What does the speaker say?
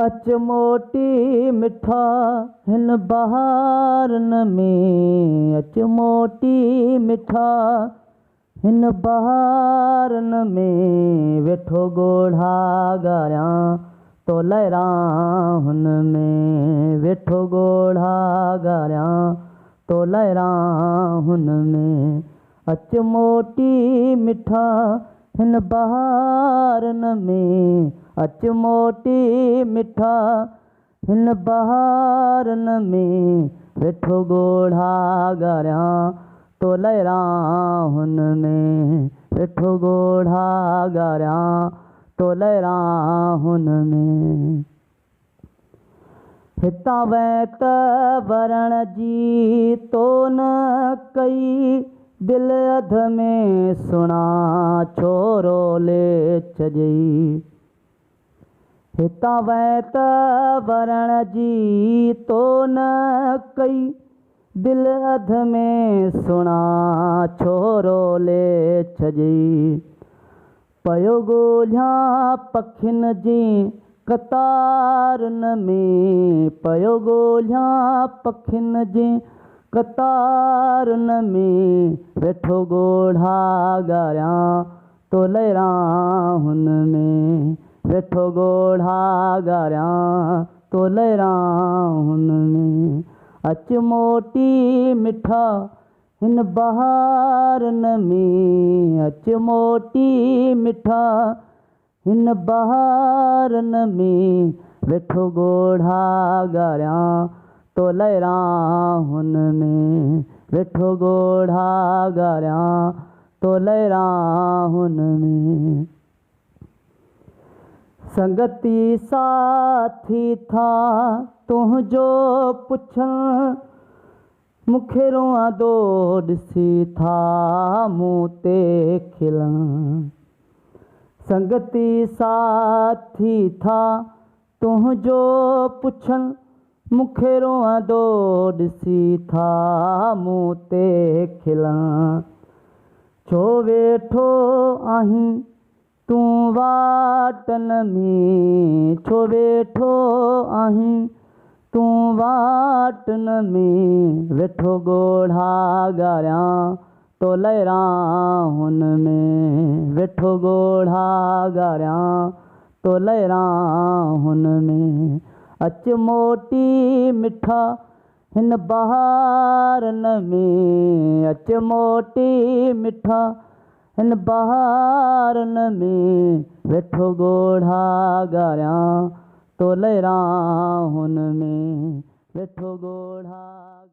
اچ موٽي مٺا هن بهارن ۾، اچ موٽي مٺا هن بهارن ۾، ويٺو ڳوڙها ڳاريان تو لئه راهن ۾، ويٺو ڳوڙها ڳاريان تو لئه راهن ۾، اچ موٽي مٺا هن بهارن ۾، اچ موٽي مٺا هن بهارن ۾، ويٺو ڳوڙها ڳاريان تو لئه راهن ۾، ويٺو ڳوڙها ڳاريان تو لئه راهن ۾. هتان وئين ته ورڻ جي تو نه ڪئي، دل اڌ ۾ سڻا ڇو رولي ڇڏيئي. هتان وئين ته ورڻ جي تو نه ڪئي، دل اڌ ۾ سڻا ڇو رولي ڇڏيئي. پيو ڳولهيان پکين جي قطارن ۾، پيو ڳولهيان پکين جي قطارن ۾، ويٺو ڳوڙها ڳاريان تو لئه راهن ۾، ويٺو ڳوڙها ڳاريان تو لئه راهن ۾، اچ موٽي مٺا هن بهارن ۾، اچ موٽي مٺا هن بهارن ۾، ويٺو ڳوڙها ڳاريان تو لئه راهن ۾، ويٺو ڳوڙها ڳاريان تو لئه راهن ۾. سنگتي ساٿي ٿا تنهنجو پڇن، مون کي روئندو ڏسي ٿا مون تي کلن. سنگتي ساٿي ٿا تنهنجو پڇن، مون کي روئندو ڏسي ٿا مون تي کلن. ڇو ويٺو آهين تون واٽن ۾، ڇو ويٺو آهين تون واٽن ۾، ويٺو ڳوڙها ڳاريان تو لئه راهن ۾، ويٺو ڳوڙها ڳاريان تو لئه راهن ۾، اچ موٽي مٺا هن بهارن ۾، اچ موٽي مٺا هن بهارن ۾، ويٺو ڳوڙها ڳاريان تو لئه راهن ۾، ويٺو ڳوڙها.